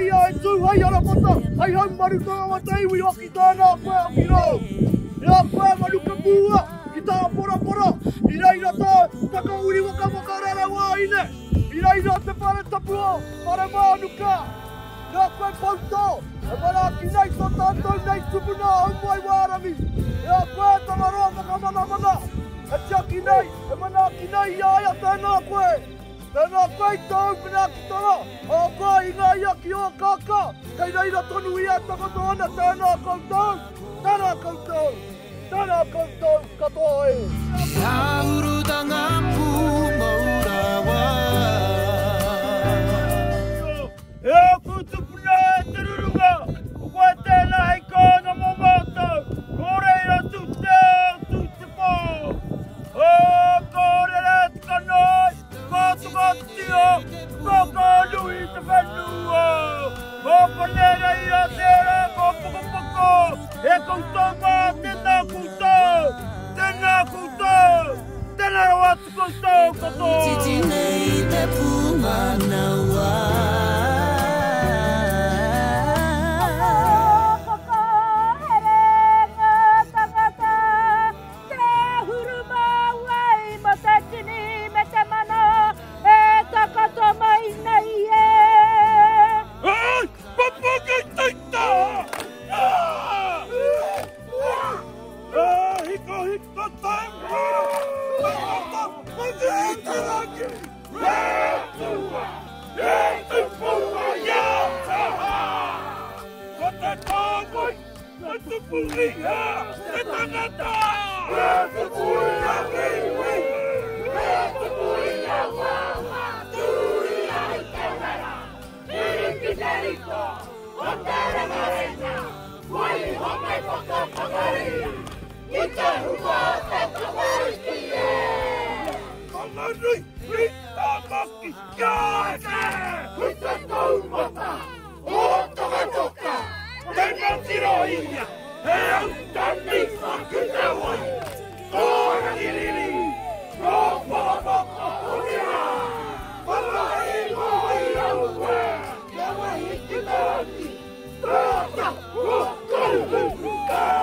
ia e tū hei arawhata, hei haumarutanga mā te iwi hoki tēnā koe hoki rā. I a koe Manukapua ki Tāporapora, i reira tā Takauri waka whakararauāhine, i reira te whare tapu o Wharemānuka. I a koe Poutō, e manaaki nei tō tātou nei tupuna a Haumoewārangi, i a koe Tangaroa whakamanamana, e tiaki nei, e manaaki nei i a ia tēnā koe. Tēnā koe i tōu manaakitanga, ahakoa i ngā ia ki ō kākā, kei reira tonu ia e takoto ana, tēnā koutou, tēnā koutou, tēnā koutou katoa e. Tāurutanga pūmau rawa. E ōku tupuna e te rurunga, ko koe tēnā hei kāinga mō mātou, nō reira tū te ao, tū te pō. Ō, kōrere te kanohi, Ko Tukotio, ko Kōnui te whenua. Ko Panereia tērā ko Pokopoko. E koutou mā, tēnā koutou, tēnā koutou, tēnā rawa atu koutou katoa. Titi nei te pūmanawa. Whakaherenga tangata Te āhuru māuai mo te tini me te mano e takoto mai nei e. Ai, papa kei teita! Ah! Ah, hiko hiko te mura! Tangata, whakii te rangi! E tua, e tupua ia taha! Ko te tāwai! Te tupu iha te tangata! Te tupu iha te iwi! Te tupu iha wāwā! Tūria i te wera! Piri ki te rito! Ko te rengarenga! Waiho me whakapakari! I te hua o te tamariki e! Whanganui i Tamaki kia eke! Ki te taumata! O Tokatoka, tena tirohia, he autani ki te wai, ko Rangiriri, ko Pokopoko o te rā, whakaingoa i aue, kia wehi ki te rangi, tata ko Kohu, ka!